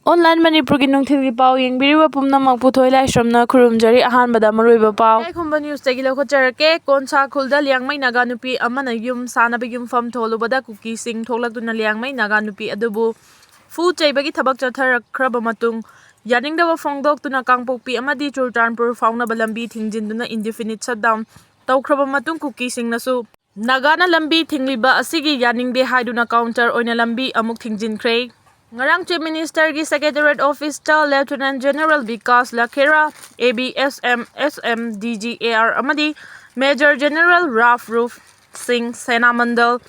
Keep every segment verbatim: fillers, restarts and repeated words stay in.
Online ꯃꯅꯤꯄꯨꯔꯒꯤ ꯅꯨꯡꯊꯤꯜꯒꯤ ꯄꯥꯎ ꯌꯦꯡꯕꯤꯔꯤꯕ ꯄꯨꯝꯅꯃꯛꯄꯨ ꯊꯣꯏ ꯂꯥꯏꯁ꯭ꯔꯝꯅ ꯈꯨꯔꯨꯝꯖꯔꯤ꯫ ꯑꯍꯥꯟꯕꯗ ꯃꯔꯨꯑꯣꯏꯕ ꯄꯥꯎ꯫ ꯂꯩꯈꯨꯝꯕ ꯅ꯭ꯌꯨꯁꯇꯒꯤ ꯂꯧꯈꯠꯆꯔꯛꯀꯦ꯫ ꯀꯣꯟꯁꯥ ꯈꯨꯜꯗ ꯂꯤꯌꯥꯡꯃꯩ ꯅꯥꯒꯥ ꯅꯨꯄꯤ ꯑꯃꯅ ꯌꯨꯝ ꯁꯥꯅꯕ ꯌꯨꯝꯐꯝ ꯊꯣꯜꯂꯨꯕꯗ ꯀꯨꯀꯤꯁꯤꯡ ꯊꯣꯛꯂꯛꯇꯨꯅ ꯂꯤꯌꯥꯡꯃꯩ ꯅꯥꯒꯥ ꯅꯨꯄꯤ ꯑꯗꯨꯕꯨ ꯐꯨ ꯆꯩꯕꯒꯤ ꯊꯕꯛ ꯆꯠꯊꯔꯛꯈ꯭ꯔꯕ ꯃꯇꯨꯡ ꯌꯥꯅꯤꯡꯗꯕ ꯐꯣꯡꯗꯣꯛꯇꯨꯅ ꯀꯥꯡꯄꯣꯛꯄꯤ ꯑꯃꯗꯤ ꯆꯨꯔꯆꯥꯟꯄꯨꯔ ꯐꯥꯎꯅꯕ ꯂꯝꯕꯤ ꯊꯤꯡꯖꯤꯟꯗꯨꯅ indefinite shutdown ꯇꯧꯈ꯭ꯔꯕ ꯃꯇꯨꯡ ꯀꯨꯀꯤꯁꯤꯡꯅꯁꯨ ꯅꯥꯒꯥꯅ ꯂꯝꯕꯤ ꯊꯤꯡꯂꯤꯕ ꯑꯁꯤꯒꯤ ꯌꯥꯅꯤꯡꯗꯦ ꯍꯥꯏꯗꯨꯅ counter ꯑꯣꯏꯅ ꯂꯝꯕꯤ ꯑꯃꯨꯛ ꯊꯤꯡꯖꯤꯟꯈ꯭ꯔꯦ꯫ ꯉꯔꯥꯡ Chief Ministerꯒꯤ Secretariat Officeꯇ Lieutenant General Bikash Lakhera, ABSM, SM, DGAR ꯑꯃꯗꯤ Major General Ralph Rup Singh Senamandal,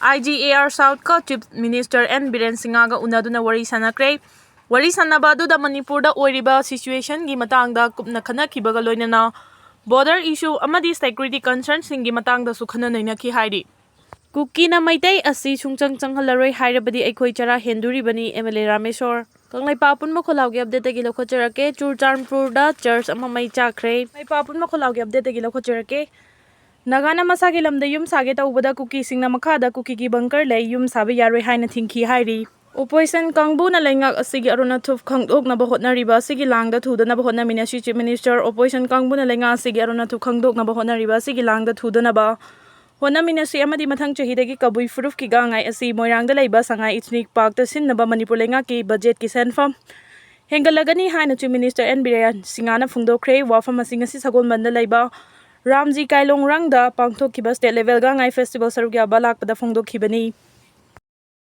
IGAR Southꯀ Chief Minister N Biren Singhaꯒ ꯎꯅꯗꯨꯅ ꯋꯥꯔꯤ ꯁꯥꯟꯅꯈ꯭ꯔꯦ꯫ ꯋꯥꯔꯤ ꯁꯥꯟꯅꯕ ꯑꯗꯨꯗ ꯃꯅꯤꯄꯨꯔꯗ ꯑꯣꯏꯔꯤꯕ situationꯒꯤ ꯃꯇꯥꯡꯗ ꯀꯨꯞꯅ ꯈꯟꯅꯈꯤꯕꯒ ꯂꯣꯏꯅꯅ border issue ꯑꯃꯗꯤ security concernꯁꯤꯡꯒꯤ ꯃꯇꯥꯡꯗꯁꯨ ꯈꯟꯅ ꯅꯩꯅꯈꯤ ꯍꯥꯏꯔꯤ꯫ ꯀꯨꯀꯤꯅ ꯃꯩꯇꯩ ꯑꯁꯤ ꯁꯨꯡꯆꯪ ꯆꯪꯍꯜꯂꯔꯣꯏ ꯍꯥꯏꯔꯕꯗꯤ ꯑꯩꯈꯣꯏ ꯆꯔꯥ ꯍꯦꯟꯗꯣꯔꯤꯕꯅꯤ, MLA ꯔꯥꯃꯦꯁꯣꯔ꯫ ꯀꯪꯂꯩꯄꯥꯛ ꯑꯄꯨꯟꯕ ꯈꯣꯜꯂꯥꯎꯒꯤ updateꯇꯒꯤ ꯂꯧꯈꯠꯆꯔꯛꯀꯦ꯫ ꯆꯨꯔꯆꯥꯟꯄꯨꯔꯗ church ꯑꯃ ꯃꯩ ꯆꯥꯛꯈ꯭ꯔꯦ꯫ ꯀꯪꯂꯩꯄꯥꯛ ꯑꯄꯨꯟꯕ ꯈꯣꯜꯂꯥꯎꯒꯤ updateꯇꯒꯤ ꯂꯧꯈꯠꯆꯔꯛꯀꯦ꯫ ꯅꯥꯒꯥꯅ ꯃꯁꯥꯒꯤ ꯂꯝꯗ ꯌꯨꯝ ꯁꯥꯒꯦ ꯇꯧꯕꯗ ꯀꯨꯀꯤꯁꯤꯡꯅ ꯃꯈꯥꯗ ꯀꯨꯀꯤꯒꯤ bunker ꯂꯩ, ꯌꯨꯝ ꯁꯥꯕ ꯌꯥꯔꯣꯏ ꯍꯥꯏꯅ ꯊꯤꯡꯈꯤ ꯍꯥꯏꯔꯤ꯫ Opposition ꯀꯥꯡꯕꯨꯅ ꯂꯩꯉꯥꯛ ꯑꯁꯤꯒꯤ ꯑꯔꯣꯟ ꯑꯊꯨꯞ ꯈꯪꯗꯣꯛꯅꯕ ꯍꯣꯠꯅꯔꯤꯕ ꯑꯁꯤꯒꯤ ꯂꯥꯡꯗ ꯊꯨꯗꯅꯕ ꯍꯣꯠꯅꯃꯤꯟꯅꯁꯤ꯫ Chief Minister, Opposition ꯀꯥꯡꯕꯨꯅ ꯂꯩꯉꯥꯛ ꯑꯁꯤꯒꯤ ꯑꯔꯣꯟ ꯑꯊꯨꯞ ꯈꯪꯗꯣꯛꯅꯕ ꯍꯣꯠꯅꯔꯤꯕ ꯑꯁꯤꯒꯤ ꯂꯥꯡꯗ ꯊꯨꯗꯅꯕ ꯍꯣꯠꯅꯃꯤꯟꯅꯁꯤ ꯑꯃꯗꯤ ꯃꯊꯪ ꯆꯍꯤꯗꯒꯤ ꯀꯕꯨꯏ ꯐꯨꯔꯨꯞꯀꯤ ꯒꯥꯡꯉꯥꯏ ꯑꯁꯤ ꯃꯣꯏꯔꯥꯡꯗ ꯂꯩꯕ ꯁꯉꯥꯏ Ethnic Parkꯇ ꯁꯤꯟꯅꯕ ꯃꯅꯤꯄꯨꯔ ꯂꯩꯉꯥꯛꯀꯤ budgetꯀꯤ ꯁꯦꯟꯐꯝ ꯍꯦꯟꯒꯠꯂꯒꯅꯤ ꯍꯥꯏꯅ Chief Minister N ꯕꯤꯔꯦꯟ ꯁꯤꯡꯍꯅ ꯐꯣꯡꯗꯣꯛꯈ꯭ꯔꯦ꯫ ꯋꯥꯐꯝ ꯑꯁꯤ ꯉꯁꯤ ꯁꯒꯣꯜꯕꯟꯗ ꯂꯩꯕ ꯔꯥꯝꯖꯤ ꯀꯥꯏꯂꯣꯡꯔꯥꯡꯗ ꯄꯥꯡꯊꯣꯛꯈꯤꯕ state level ꯒꯥꯡꯉꯥꯏ festival ꯁꯔꯨꯛ ꯌꯥꯕ ꯂꯥꯛꯄꯗ ꯐꯣꯡꯗꯣꯛꯈꯤꯕꯅꯤ꯫